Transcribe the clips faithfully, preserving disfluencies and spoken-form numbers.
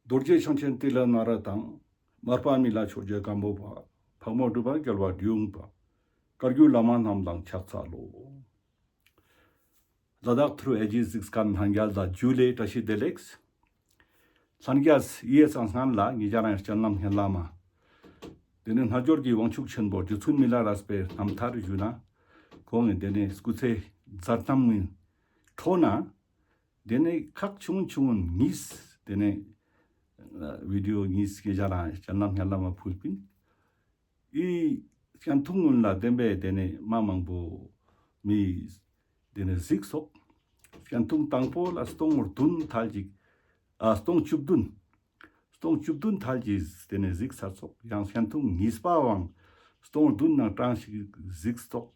རྡོ་རྗེ་འཆང་ཆེན་ཏི་ལི་ནཱ་རོ་དང་། མར་པ་མི་ལ་ཆོས་རྗེ་སྒམ་པོ་པ། ཕག་མོ་གྲུ་པ་རྒྱལ་བ་འབྲི་གུང་པ། བཀའ་བརྒྱུད་བླ་མ་རྣམས་དང་ཕྱག་འཚལ་ལོ། ལ་དྭགས་ཐུརུ་ཨེ་ཇི་གཟིགས་མཁན་ལྷན་རྒྱས་ལ་ཇུ་ལེ་བཀྲ་ཤིས་བདེ་ལེགས། ལྷན་རྒྱས་ཡིད་ཚང་སྔན་ལ་ངེད་ཅག་རང་སྤྱན་ལམ་སྙན་ལམ་མ། དེ་ནས་རྣལ་འབྱོར་གྱི་དབང་ཕྱུག་ཆེན་པོ་རྗེ་བཙུན་མི་ལ་རས་པའི་རྣམ་ཐར་ཞུ་ན། ཁོང་གི་དེ་ནས་སྐུ་ཚེ་མཛད་རྣམ་ནི་ཁྲོད་ན། དེ་ནས་ཁག་ཆུང་ཆུང་གཉིས་དེ་ནས་ཨ་བི་ཌི་ཡོ་གཉིས་ངེད་ཅག་རང་སྤྱན་ལམ་སྙན་ལམ་མ་ཕུལ་པིན། ཨི་སྐྱན་ཐུང་ཀུན་ལ་བདེན་པའི་དེ་ནས་མ་མང་པོ་མི་དེ་ནས་གཟིགས་སོག། སྐྱན་ཐུང་དང་པོ་ལ་སྟོང་བདུན་ཐལ་ཅིག། ཨ་སྟོང་བཅུ་བདུན། སྟོང་བཅུ་བདུན་ཐལ་གྱི་དེ་ནས་གཟིགས་ཚར་སོག། ཡང་སྐྱན་ཐུང་གཉིས་པའང་སྟོང་བདུན་ནང་གྲངས་ཤིག་གཟིགས་སོག།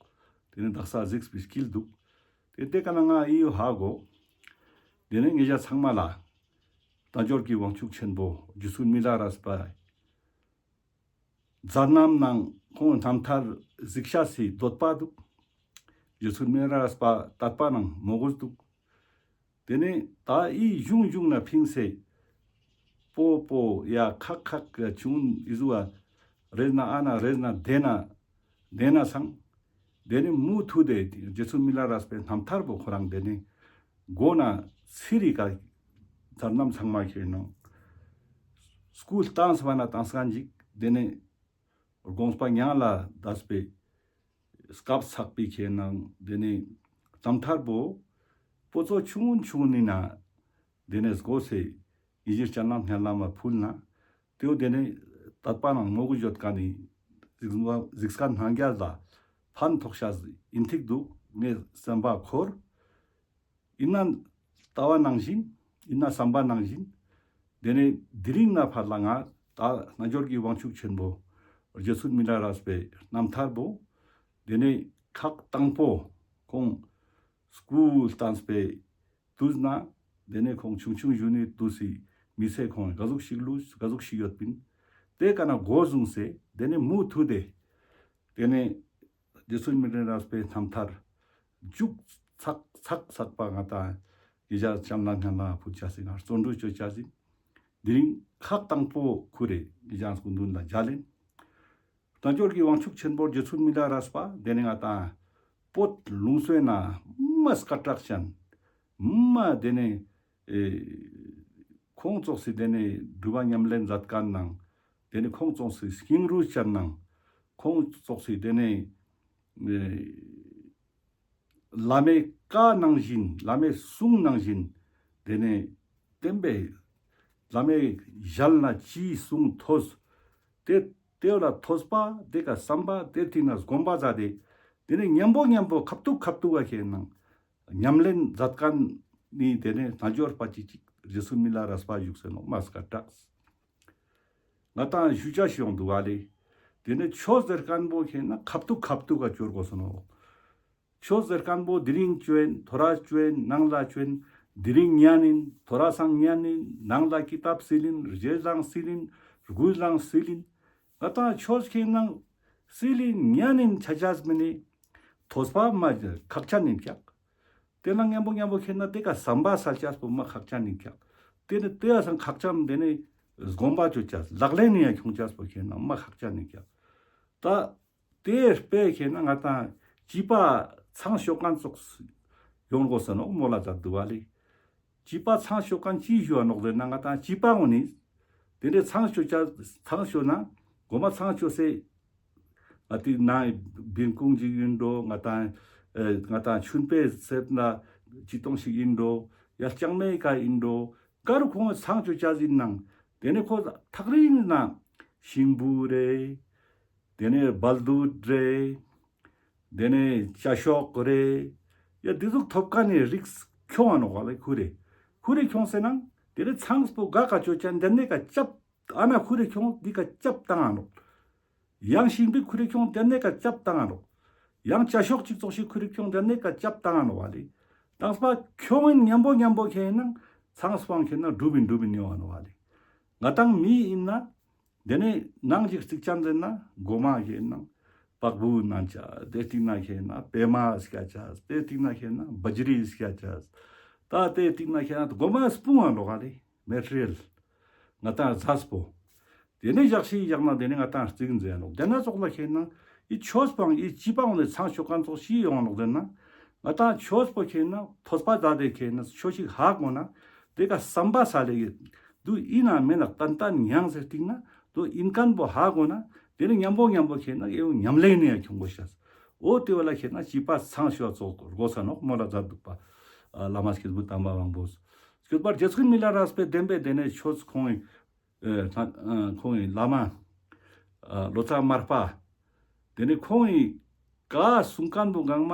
དེ་ནས་དག་ས་གཟིགས་པའི་སྐལ་འདུག། དེ་དེ་ཀ་ན་ང་ཨི་ཡོ་ཧ་གོ། དེ་ནས་ངེད་ཅག་ཚང་མ་ལ་རྣལ་འབྱོར་གྱི་དབང་ཕྱུག་ཆེན་པོ་རྗེ་བཙུན་མི་ལ་རས་པ་མཛད་རྣམ་ནང་ཁོང་རྣམ་ཐར་གཟིགས་ཤེས་སི་འདོད་པ་འདུག། རྗེ་བཙུན་མི་ལ་རས་པ་དད་པ་ནང་མོས་གུས་འདུག། དེ་ནས་ད་ཨི་གཞུང་གཞུང་ན་ཕིངས་སེ་པོ་པོ་ཡ་ཁག་ཁག་གི་ཆུང་ཨི་ཟུ་བ་རེས་ན་ཨ་ན་རེས་ན་དེ་ན་དེ་ན་སང་། དེ་ནས་མུ་མཐུད་དེ་རྗེ་བཙུན་མི་ལ་རས་པའི་རྣམ་ཐར་པོ་ཁོ་རང་དེ་ནས་མགོ་ན་ཚིར་རི་ཀ་མཛད་རྣམ་ཚང་མ་ཁྱེར་ནང་སྐུ་བལྟམས་པ་ན་དང་སང་ཅིག་དེ་ནས་དགོངས་པ་མྱང་ལ་འདས་པའི་སྐབས་ཚགས་པའི་ཁྱེར་ནང་དེ་ནས་རྣམ་ཐར་པོ་པོ་ཙོ་ཆུང་ཆུང་ནི་ན་དེ་ནས་སྒོ་སེ་ཡིད་ཕྱིར་སྤྱན་ལམ་སྙན་ལམ་མ་ཕུལ་ན། དེའོ་དེ་ནས་དད་པ་ནང་མོས་གུས་ཡོད་མཁན་ནི་གཟིགས་གཟིགས་མཁན་རྣམས་ལ་ཕན་ཐོགས་ཤེས་ཡིན་ཐིག་འདུག་ངས་བསམ་པ་འཁོར། ཡིན་ན་ལྟ་བ་ནང་བཞིན་ཡིན་ན་བསམ་པ་ནང་བཞིན་དེ་ནས་དེ་རིང་ན་ཕར་ལ་ང་ད་རྣལ་འབྱོར་གྱི་དབང་ཕྱུག་ཆེན་པོ་རྗེ་བཙུན་མི་ལ་རས་པའི་རྣམ་ཐར་པོ་དེ་ནས་ཁག་དང་པོ་ཁོང་སྐུ་བལྟམས་པའི་དུས་ན། དེ་ནས་ཁོང་ཆུང་ཆུང་གཞོན་ནུའི་དུས་སི་མི་ཚེ་ཁོང་ག་ཟུག་ཞིག་ལུས་ག་ཟུག་ཞིག་ཡོད་པིན། དེ་ཀ་ན་འགོ་བཟུང་སེ་དེ་ནས་མུ་མཐུད་དེ་དེ་ནས་རྗེ་བཙུན་མི་ལ་རས་པའི་རྣམ་ཐར་མཇུག་ཚགས་ཚགས་ཚགས་པ་ང་ད་ཡི་ཇ་ལྕམ་ལ་ང་ལ་ཕུལ་ཆ་སི་ང་བརྩོན་འགྲུས་བཅོ་ཆ་སི་དེ་རིང་ཁག་དང་པོ་ཁུ་རེ་ཡི་ཇ་སྐུ་མདུན་ལ་མཇལ་ལེན། རྣལ་འབྱོར་གྱི་དབང་ཕྱུག་ཆེན་པོ་རྗེ་བཙུན་མི་ལ་རས་པ་དེ་ནས་ང་ད་བོད་ལུང་སོའི་ན་མ་སྐད་གྲགས་ཅན། མ་དེ་ནས་ཨེ་ཁོང་ཙོགས་སི་དེ་ནས་སྒྲུབ་པ་ཉམས་ལེན་མཛད་མཁན་ནང་དེ་ནས་ཁོང་ཙོགས་སི་སྙིང་རུས་ཅན་ནང་ཁོང་ཙོགས་སི་དེ་ནས་ཨེ་བླ་མའི་བཀའ་ནང་བཞིན་བླ་མའི་གསུང་ནང་བཞིན་དེ་ནས་བསྟན་པའི་བླ་མའི་ཞལ་ན་ཅི་གསུང་ཐོས། དེ་དེ་ལ་ཐོས་པ་དེ་ཀ་བསམ་པ་དེ་ཐིག་ན་སྒོམ་པ་མཛད་དེ་དེ་ནས་མཉམ་པོ་མཉམ་པོ་ཁ་ཐུག་ཁ་ཐུག་ག་ཁྱེར་ནང་ཉམས་ལེན་མཛད་མཁན་ནི་དེ་ནས་རྣལ་འབྱོར་པ་ཅིག་ཅིག་རྗེ་བཙུན་མི་ལ་རས་པ་བཞུགས་སེ་ནོག་མ་སྐད་གྲགས། ང་ཏང་ཞུ་ཆ་ཞིག་ཡོང་འདུག་ག་ལེ། དེ་ནས་ཆོས་ཟེར་མཁན་པོ་ཁྱེར་ན་ཁ་ཐུག་ཁ་ཐུག་ག་སྐྱོར་དགོས་སོ་ནོག་ཆོས་ཟེར་མཁན་པོ་དེ་རིང་བཅོ་ཡིན། ཐོ་རས་བཅོ་ཡིན། ནངས་ལ་བཅོ་ཡིན། དེ་རིང་ཉན་ཡིན། ཐོ་རས་སང་ཉན་ཡིན། ནངས་ལ་ཀི་ཏབ་སིལ་ཡིན། རྗེས་ལའང་སིལ་ཡིན། དགུས་ལའང་སིལ་ཡིན། ང་ཏང་ཆོས་ཁྱེར་ན་སིལ་ཡིན་ཉན་ཡིན་ཆ་ཆས་མི་ནི་ཐོས་པ་མ་ཁག་ཅན་ཡིན་ཀྱག་དེ་ལ་མཉམ་པོ་མཉམ་པོ་ཁྱེར་ན་དེ་ཀ་བསམ་པ་སལ་ཆས་པོ་མ་ཁག་ཅན་ཡིན་ཀྱག་དེ་ནི་དེ་ཡ་སང་ཁག་ཅན་དེ་ནི་སྒོམ་པ་བཅོ་ཆས་ལག་ལེན་ནི་ཡ་ཁྱོང་ཆས་པོ་ཁྱེར་ན་མ་ཁག་ཅན་ཡིན་ཀྱག་ད། དེ་དཔེ་ཁྱེར་ན་ང་ཏང་བྱིས་པ་ཚང་ཞོག་མཁན་ཙོགས་ཡོང་དགོས་ས་ནོག་མོལ་ལ་མཛད་འདུག་ག་ལེ། བྱིས་པ་ཚང་ཞོག་མཁན་ཅི་ཞུ་བ་ནོག་ཟེར་ན་ང་ཏང་བྱིས་པ་ངོ་ནི་དེ་འདྲའི་ཚང་ཞོག་ཆ་ཚང་ཞོག་ན་གོ་མ་ཚང་ཞོག་སེ་ང་ཏི་ན་བིན་ཀུང་ཅིག་ཡིན་འགྲོ། ང་ཏང་ཨེ་ང་ཏང་ཆུན་པའི་སེབ་ན་ཅི་གཏོང་ཞིག་ཡིན་འགྲོ། ཡ་ལྕང་མའི་ཀ་ཡིན་འགྲོ། ག་རུ་ཁོང་ཚང་ཞོག་ཆ་ཡིན་ནང་དེ་ནས་ཁོ་ཐག་རིང་ན་ཤིང་བུ་རེ། དེ་ནས་སྦལ་དུད་རེ། དེ་ནས་བྱ་ཤོག་རེ། ཡ་དེ་ཟུག་ཐོབ་ཀ་ནས་རིགས་ཁྱོང་ང་ནོག་ག་ལེ་ཁུ་རེ། ཁུ་རེ་ཁྱོང་སེ་ནང་དེ་ནས་ཚངས་པོ་ག་ག་ཅོ་ཅན་དེ་ནས་ཀ་ཅབ་ཨ་ན་ཁུ་རེ་ཁྱོང་འདི་ཀ་ཅབ་བཏང་ང་ནོག་ཡང་ཤིང་བུ་ཁུ་རེ་ཁྱོང་དེ་ནས་ཀ་ཅབ་བཏང་ང་ནོག་ཡང་བྱ་ཤོག་ཅིག་ཙོགས་ཤིག་ཁུ་རེ་ཁྱོང་དེ་ནས་ཀ་ཅབ་བཏང་ང་ནོག་ག་ལེ། དང་པ་ཁྱོང་ཡིན་མཉམ་པོ་མཉམ་པོ་ཁྱེར་ནང་ཚངས་པོ་ཁྱེར་ན་འགྲུབ་ཡིན་འགྲུབ་ཡིན་ཡོང་ང་ནོག་ག་ལེ། ང་ཏང་མི་ཡིན་ན། དེ་ནས་ནང་ཅིག་གཅིག་ཅན་ཟེར་ན་གོ་མ་ཁྱེར་ན་པག་བུ་ན་ཆ། དེ་སྟིང་ན་ཁྱེར་ན་པད་མ་སྐྱ་ཆ། དེ་སྟིང་ན་ཁྱེར་ན་བ་ཇི་རི་སྐྱ་ཆ། ད་དེ་སྟིང་ན་ཁྱེར་ན་གོ་མ་སྤུང་བ་ལོག་ག་ལེ་མེ་ཊི་རི་ཡལ། ང་ཏང་ཟས་པོ། དེ་ནས་ཞག་ཤིག་ཡག་ན་དེ་ནས་ང་ཏང་རྩིག་མཛད་ནོག། དེ་ན་ཙོགས་ལ་ཁེ་ན་ཨི་ཆོས་པོའང་ཨི་སྤྱི་པའང་ནས་ཚང་ཆོག་མཁན་ཙོགས་ཤིག་ཡོང་ནོག། དེ་ན་ང་ཏང་ཆོས་པོ་ཁེ་ན་ཐོས་པ་མཛད་དེ་ཁེ་ན་ཆོས་ཤིག་ཧ་གོ་ན་དེ་ཀ་བསམ་པ་ས་ལེ་གི་དུ་ཨིན་ན་མེན་ན་ཏན་ཏན་ཡང་ཟེར་སྟིང་ན་དུ་ཨིན་མཁན་པོ་ཧ་གོ་ན་དེ་ནས་མཉམ་པོ་མཉམ་པོ་ཁེ་ན་ཨེ་ཡོ་ཉམས་ལེན་ནས་ཡང་ཁྱོང་གོ་ཤེས། འོ་དེ་བ་ལ་ཁེ་ན་སྤྱི་པ་ཚང་ཤོས་ཙོགས་དགོས་ས་ནོག་མོལ་ལ་མཛད་འདུག་པ། ཨ་བླ་མ་སྐྱེས་བུ་དམ་པ་དབང་པོས། སྐྱོད་པར་རྗེ་བཙུན་མི་ལ་རས་པའི་བདེན་པའི་དེ་ནས་ཆོས་ཁོང་ཨེ་ཁོང་ཨེ་བླ་མ་ཨ་ལོ་ཙཱ་མར་པ། དེ་ནས་ཁོང་ཨེ་ག་གསུང་མཁན་པོ་གང་མ་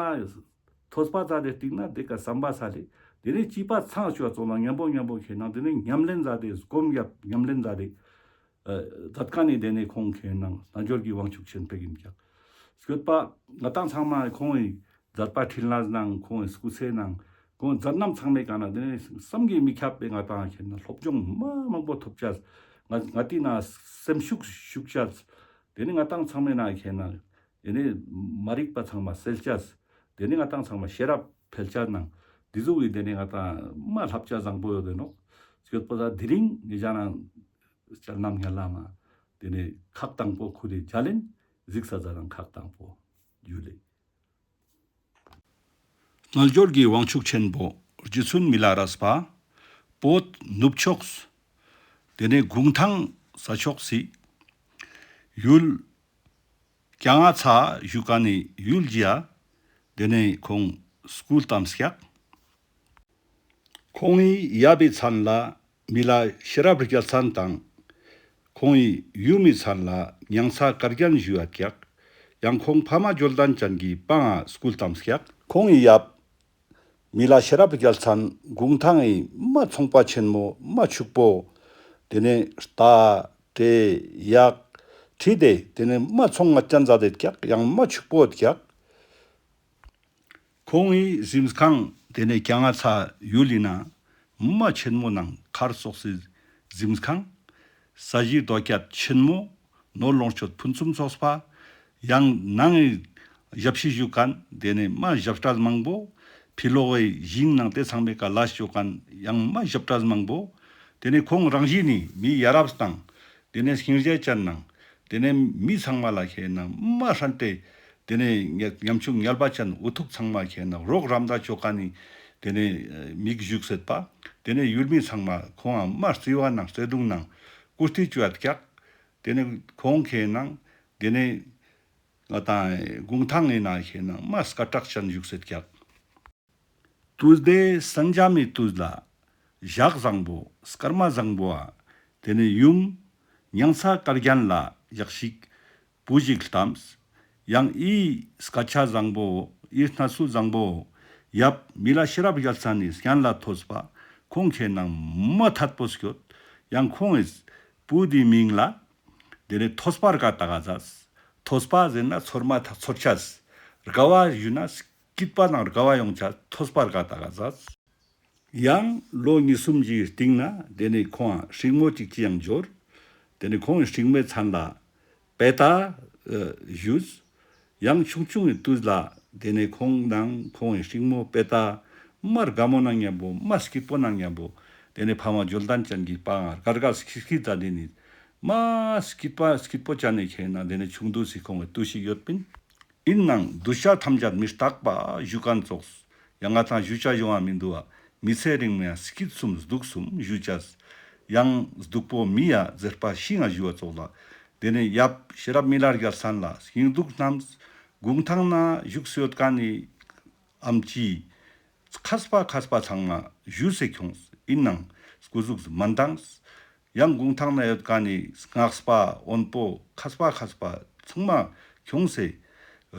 ཐོས་པ་མཛད་དེ་སྟིང་ན་དེ་ཀ་བསམ་པ་ས་ལེ། དེ་ནས་སྤྱི་པ་ཚང་ཆོས་ཙོགས་ལ་མཉམ་པོ་མཉམ་པོ་ཁེ་ན་དེ་ནས་ཉམས་ལེན་མཛད་དེ་སྒོམ་རྒྱབ་ཉམས་ལེན་མཛད་དེ། ཨ་མཛད་མཁན་ནི་དེ་ནས་ཁོང་ཁེ་ན་རྣལ་འབྱོར་གྱི་དབང་ཕྱུག་ཆེན་པོ་ཡིན་ཀྱག། སྐྱོད་པ་ང་ཏང་ཚང་མ་ཁོང་ཨེ་མཛད་པ་འཕྲིན་ལས་ནང་ཁོང་ཨེ་སྐུ་ཚེ་ནང་ཁོང་མཛད་རྣམ་ཚང་མའི་ཀ་ན་དེ་ནས་བསམ་གྱིས་མི་ཁྱབ་པའི་ང་ཏང་ཁེ་ན་སློབ་སྦྱོང་མ་མང་པོ་ཐོབ་ཅས། ང་ང་ཏི་ན་སེམས་ཤུགས་ཤུགས་ཅས། དེ་ནས་ང་ཏང་ཚང་མའི་ན་ཁེ་ན་དེ་ནས་མ་རིག་པ་ཚང་མ་སེལ་ཅས། དེ་ནས་ང་ཏང་ཚང་མ་ཤེས་རབ་འཕེལ་ཅས་ནང་དེ་ཟུག་གི་དེ་ནས་ང་ཏང་མ་བསླབ་བྱ་བཟང་པོ་ཡོད་དེ་ནོག། སྐྱོད་པ་ད་དེ་རིང་ངེད་ཅག་ནང་སྤྱན་ལམ་ཉལ་ལ་མ། དེ་ནས་ཁག་དང་པོ་ཁུ་རེ་འཇལ་ལེན་གཟིགས་ས་ཛ་དང་ཁག་དང་པོ་ཡུལ་ལེ། རྣལ་འབྱོར་གྱི་དབང་ཕྱུག་ཆེན་པོ་རྗེ་བཙུན་མི་ལ་རས་པ་བོད་ནུབ་ཕྱོགས་དེ་ནས་གུང་ཐང་ས་ཕྱོགས་སི་ཡུལ་ཀྱང་ང་ཚ་བཞུགས་མཁན་ནི་ཡུལ་གྱི་ཡ་དེ་ནས་ཁོང་སྐུ་བལྟམས་ཀྱག། ཁོང་ངི་ཡབ་བི་མཚན་ལ་མི་ལ་ཤེས་རབ་རྒྱལ་མཚན་དང་། ཁོང་ངི་ཡུམ་མི་མཚན་ལ་ཉང་ཚ་དཀར་རྒྱན་ཞུ་བ་ཀྱག། ཡང་ཁོང་ཕ་མ་འབྱོར་ལྡན་ཅན་གྱི་པང་ང་སྐུ་བལྟམས་ཀྱག། ཁོང་ངི་ཡབ་མི་ལ་ཤེས་རབ་རྒྱལ་མཚན་གུང་ཐང་ངི་མ་ཚོང་པ་ཆེན་མོ་མ་ཕྱུག་པོ་དེ་ནས་རྟ་དྲེལ་གཡག་ཁྲིད་དེ་དེ་ནས་མ་ཚོང་ང་ཅན་མཛད་དེ་ཀྱག། ཡང་མ་ཕྱུག་པོ་ཀྱག། ཁོང་ངི་གཟིམས་ཁང་དེ་ནས་ཀྱང་ང་ཚ་ཡུལ་ལི་ན་མ་ཆེན་མོ་ནང་མཁར་ཙོགས་སི་གཟིམས་ཁང་། ས་གཞི་རྡོ་སྐྱ་ཆེན་མོ་ནོར་ལོངས་སྤྱོད་ཕུན་སུམ་ཚོགས་པ། ཡང་ནང་ངི་ཞབས་ཕྱི་ཞུ་མཁན་དེ་ནས་མ་ཞབས་ཁྲ་མང་པོ། ཕི་ལོག་གི་ཞིང་ནང་དེ་ཚང་མའི་ཀ་ལས་ཞུ་མཁན་ཡང་མ་ཞབས་ཁྲ་མང་པོ། དེ་ནས་ཁོང་རང་བཞིན་ནི་མི་ཡ་རབས་དང་དེ་ནས་སྙིང་རྗེ་ཅན་ནང་དེ་ནས་མི་ཚང་མ་ལ་ཁེ་ན་མ་ཧྲན་ཏེ། དེ་ནས་ཉམ་ཆུང་ངལ་བ་ཅན་འུ་ཐུག་ཚང་མ་ཁེ་ན་རོགས་རམ་ད་ཅོ་མཁན་ནི་དེ་ནས་མིག་བཞུགས་སེད་པ། དེ་ནས་ཡུལ་མི་ཚང་མ་ཁོང་ང་མ་བརྩི་བ་ནང་བརྩེ་གདུང་ནང་བཀུར་སྟི་ཅོ་ཡ་ཀྱག། དེ་ནས་ཁོང་ཁེ་ན་དེ་ནས་ང་ཏང་གུང་ཐང་ངི་ན་ཁེ་ན་མ་སྐད་གྲགས་ཅན་བཞུགས་སེད་ཀྱག། དུས་དེ་སན་ཇ་མི་དུས་ལ་ཞག་བཟང་པོ་སྐར་མ་བཟང་པོ་ཨ། དེ་ནས་ཡུམ་ཉང་ཚ་དཀར་རྒྱན་ལ་ཞག་ཞིག་བུ་ཞིག་བལྟམས། ཡང་ཨི་སྐད་ཆ་བཟང་པོ་ཨི་སྣ་སུ་བཟང་པོ་ཡབ་མི་ལ་ཤེས་རབ་རྒྱལ་མཚན་ནི་སྙན་ལ་ཐོས་པ་ཁོང་ཁེ་ན་མ་ཐད་པོ་སྐྱོད། ཡང་ཁོང་ངི་བུ་དེ་མིང་ལ་དེ་ནས་ཐོས་པ་རྒ་ད་ག་ཛས། ཐོས་པ་ཟེར་ན་ཚོར་མ་ཐག་ཚོར་ཆས། རྒ་བ་ཞུ་ན་སྐྱིད་པ་དང་རྒ་བ་ཡོང་ཆ་ཐོས་པ་རྒ་ད་ག་ཛས། ཡང་ལོ་གཉིས་གསུམ་གྱི་སྟིང་ན་དེ་ནས་ཁོང་ང་སྲིང་མོ་གཅིག་ཅི་ཡང་འབྱོར། དེ་ནས་ཁོང་ངི་སྲིང་མོའི་མཚན་ལ་པེ་ཏ་ཨ་ཞུས། ཡང་ཆུང་ཆུང་གི་དུས་ལ་དེ་ནས་ཁོང་དང་ཁོང་ངི་སྲིང་མོ་པེ་ཏ་མ་རྒ་མོ་ནང་མཉམ་པོ་མ་སྐྱིད་པོ་ནང་མཉམ་པོ་དེ་ནས་ཕ་མ་འབྱོར་ལྡན་ཅན་གྱི་པང་ང་དགའ་དགའ་སྐྱིད་སྐྱིད་ད་དེ་ནི་མ་སྐྱིད་པ་སྐྱིད་པོ་ཅན་ནི་ཁེ་ན་དེ་ནས་ཆུང་དུས་སི་ཁོང་ངི་དུས་ཤིག་ཡོད་པིན། ཨིན་ནང་འདུ་བྱ་ཐམས་ཅད་མི་རྟག་པ་ཞུ་མཁན་ཙོགས། ཡང་ང་ཏང་ཞུ་བྱ་ཡོང་བ་མི་འདུག་བ། མི་ཚེ་རིང་མོ་ཡང་སྐྱིད་གསུམ་སྡུག་གསུམ་ཞུ་བྱས། ཡང་སྡུག་པོ་མི་ཡ་ཟེར་པ་ཤི་ང་ཞུ་བ་ཙོགས་ལ། དེ་ནས་ཡབ་ཤེས་རབ་མི་ལ་རྒྱལ་མཚན་ལ་སྙིང་སྡུག་རྣམས་གུང་ཐང་ན་བཞུགས་སུ་ཡོད་མཁན་ནི་ཨམ་ཆི་མཁས་པ་མཁས་པ་ཚང་མ་ཞུས་སེ་ཁྱོངས། ཨིན་ནང་སྐུ་གཟུགས་མ་འདངས། ཡང་གུང་ཐང་ན་ཡོད་མཁན་ནི་སྔགས་པ་དབོན་པོ་མཁས་པ་མཁས་པ་ཚང་མ་ཁྱོངས་སེ་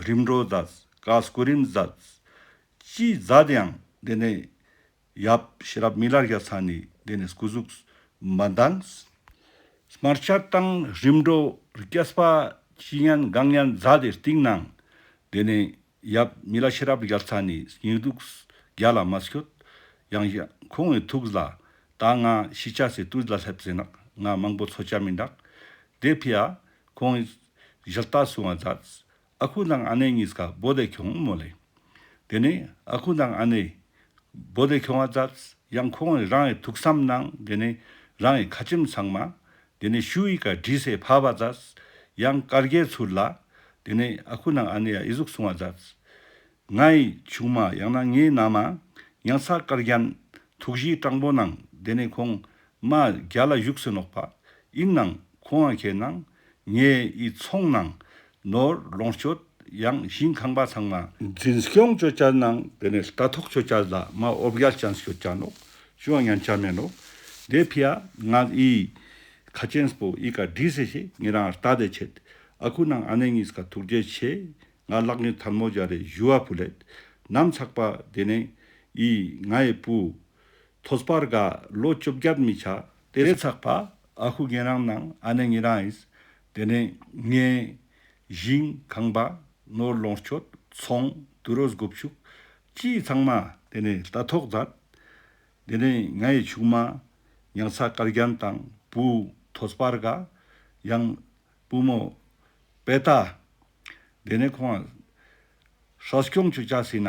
རིམ་གྲོ་མཛད། བཀའ་སྐུ་རིམ་མཛད། ཅི་མཛད་ཡང་དེ་ནས་ཡབ་ཤེས་རབ་མི་ལ་རྒྱལ་མཚན་ནི་དེ་ནས་སྐུ་གཟུགས་མ་འདངས། དམར་ཆ་དང་རིམ་གྲོ་རྒྱས་པ་ཅི་ཡང་གང་ཡང་མཛད་དེ་སྟིང་ནང་དེ་ནས་ཡབ་མི་ལ་ཤེས་རབ་རྒྱལ་མཚན་ནི་སྙིང་སྡུག་རྒྱལ་ལ་མ་སྐྱོད། ཡང་ཡང་ཁོང་ངི་ཐུགས་ལ་ད་ང་ཤི་ཆ་སི་དུས་ལ་སླེབས་ཟེར་ན་ང་མང་པོ་འཚོ་ཆ་མི་འདུག། དེ་ཕི་ཡ་ཁོང་ངི་ཞལ་ལྟ་སུང་བ་མཛད། ཨ་ཁུ་དང་ཨ་ནེ་གཉིས་ཀ་བོ་དེ་ཁྱོང་མོ་ལེ། དེ་ནས་ཨ་ཁུ་དང་ཨ་ནེ་བོ་དེ་ཁྱོང་བ་མཛད། ཡང་ཁོང་ངི་རང་ངི་ཐུགས་བསམ་ནང་དེ་ནས་ རང་ངི་ཁ་ཆེམས་ཚང་མ་ཏེ་ནེ་ཤུ་ཡི་ཀ་བྲིས་སེ་ཕབ་བ་ཛད། ཡང་བཀའ་བརྒྱད་ཚུར་ལ་ཏེ་ནེ་ཨ་ཁུ་ནང་ཨ་ནེ་ཡ་འི་ཟུག་གསུང་བ་ཛད། ངའི་ཆུང་མ་ཡང་ན་ངའི་ན་མ་ཉང་ཚ་དཀར་རྒྱན་ཐུགས་རྗེ་དྲང་པོ་ནང་ཏེ་ནེ་ཁོང་མ་རྒྱལ་ལ་བཞུགས་སེ་ནོག་པ། ཨིན་ནང་ཁོང་ང་ཁེ་ནང་ངའི་འི་ཚོང་ནང་ནོར་ལོངས་སྤྱོད་ཡང་ཞིང་ཁང་པ་ཚང་མ་འཛིན་སྐྱོང་ཅོ་ཅ་ནང་ཏེ་ནེ་ལྟ་རྟོག་ཅོ་ཅ་ལ་མ་འོ་བརྒྱལ་ཅན་སྐྱོད་ཅ་ནོག། ཞུ་བ་ཉན་ཅ་མེ་ནོག། ཏེ་ཕི་ཡ་ང་འི་ཁ་ཆེམས་པོ་འི་ཀ་བྲིས་སེ་ཤེ་ངེ་རང་ལྟ་ཏེ་ཆེད་ཨ་ཁུ་ནང་ཨ་ནེ་ཉིས་ཀ་ཐུགས་རྗེ་ཆེ། ང་ལག་གཉིས་ཐལ་མོ་སྦྱར་རེ་ཞུ་བ་ཕུལ་ལེད། ནམ་ཚག་པ་ཏེ་ནེ་འི་ངའི་བུ་ཐོས་པ་དགའ་ལོ་བཅོ་བརྒྱད་མི་ཆ་ཏེ་ཚག་པ་ཨ་ཁུ་ཉེ་རང་ནང་ཨ་ནེ་ཉེ་རང་ཨིས་ཏེ་ནེ་ངའི་ཞིང་ཁང་པ་ནོར་ལོངས་སྤྱོད་ཚོང་དུད་འགྲོ་སྒོ་ཕྱུགས་ཅི་ཚང་མ་ཏེ་ནེ་ལྟ་རྟོག་ཛད། ཏེ་ནེ་ངའི་ཆུང་མ་ཉང་ཚ་དཀར་རྒྱན་དང་བུ་ཐོས་པ་དགའ་ཡང་བུ་མོ་པེ་ཏ། ཏེ་ནེ་ཁོང་ཧྲ་སྐྱོང་ཅོ་ཅ་སི་ན་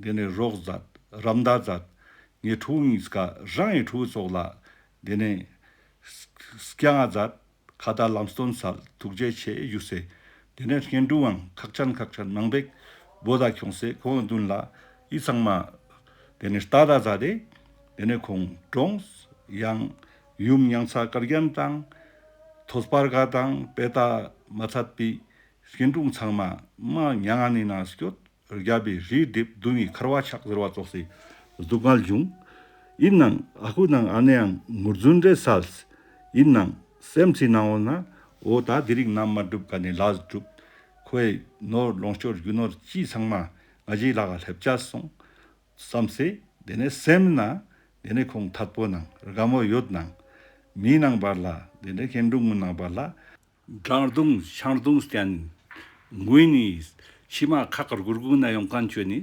ཏེ་ནེ་རོགས་ཛད། རམ་མདའ་ཛད། ངའི་ཕྲུ་གུ་ཉིས་ཀ་རང་ངི་ཕྲུ་གུ་ཙོགས་ལ་ཏེ་ནེ་སྐྱང་ང་ཛད། ཁ་ཏ་ལམ་སྟོན་སལ་ཐུགས་རྗེ་ཆེ་ཞུས་སེ། ཏེ་ནེ་སྐྱེ་འགྲོ་བའང་ཁག་ཅན་ཁག་ཅན་མང་པེག་བོ་ད་ཁྱོངས་སེ་ཁོང་ངི་དུན་ལ་འི་ཚང་མ་ཏེ་ནེ་ལྟ་ད་ཛད་དེ་ཏེ་ནེ་ཁོང་གྲོངས། ཡང་ཡུམ་ཉང་ཚ་དཀར་རྒྱན་དང་ཐོས་པ་དགའ་དང་པེ་ཏ་མ་ཚད་པའི་སྐྱེ་འགྲོ་ཚང་མ་མ་མྱ་ངན་ནི་ནང་སྐྱོད། རྒྱལ་པོའི་རིའི་ལྡེབས་དུན་ནི་ཁར་བ་ཆག་ཟེར་བ་ཙོགས་སི་སྡུག་བསྔལ་བྱུང་། ཨིན་ནང་ཨ་ཁུ་ནང་ཨ་ནེ་ཡང་ངུར་རྫུན་རེ་སལ། ཨིན་ནང་སེམས་སི་ནང་འོ་ན་འོ་ད་དེ་རིང་ནམ་མ་འགྲུབ་ཀ་ནེ་ལས་འགྲུབ། ཁོའི་ནོར་ལོངས་སྤྱོད་རྒྱུ་ནོར་ཅི་ཚང་མ་ང་ཞི་ལག་ག་ལེབ་ཅ་སོང་བསམ་སེ་ཏེ་ནེ་སེམས་ན་ཏེ་ནེ་ཁོང་ཐད་པོ་ནང་དགའ་མོ་ཡོད་ནང་མི་ནང་བར་ལ་ཏེ་ནེ་ཁེན་དྲུང་ངུ་ནང་བར་ལ་འབྲང་རྡུང་ཆང་རྡུང་སྟན་ངུས་ནི་ཕྱི་མ་ཁག་གུར་གུར་ན་ཡོང་ཁན་ཅོ་ནི་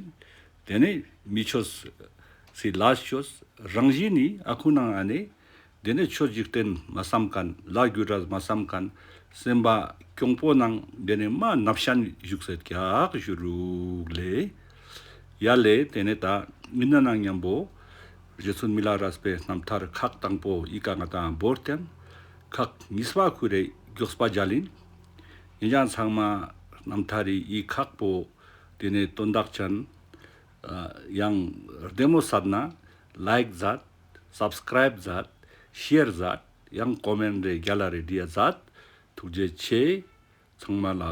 ཏེ་ནེ་མི་ཆོས་སི་ལས་ཆོས་རང་བཞིན་ནི་ཨ་ཁུ་ནང་ཨ་ནེ་ཏེ་ནེ་ཆོས་འཇིག་རྟེན་མ་བསམ་ཁན་ལ་རྒྱུ་འབྲས་མ་བསམ་ཁན་སེམས་པ་གྱོང་པོ་ནང་ཏེ་ནེ་མ་ནབ་ཤན་བཞུགས་སེ་ཀྱག་ཞུ་རུག་ལེ། ཡ་ལེ་ཏེ་ནེ་ད་མི་ན་ནང་མཉམ་པོ་རྗེ་བཙུན་མི་ལ་རས་པའི་རྣམ་ཐར་ཁག་དང་པོ་འི་ཀ་ང་དང་བོར་ཏེན་ཁག་ཉིས་པ་ཁུ་རེ་མགྱོགས་པ་མཇལ་ཨིན། ཉེ་རང་ཚང་མ་རྣམ་ཐར་རི་འི་ཁག་པོ་ཏེ་ནེ་དོན་དག་ཅན་ཡང་རྡེ་མོ་སད་ན་ལའིཀ་ཛད། སབ་སི་ཀ་རའིབ་ཛད། ཤེར་ཛད། ཡང་ཀོ་མེན་རེ་རྒྱལ་ལ་རེ་བྲིའ་ཛད། ཐུགས་རྗེ་ཆེ་ཚང་མ་ལ།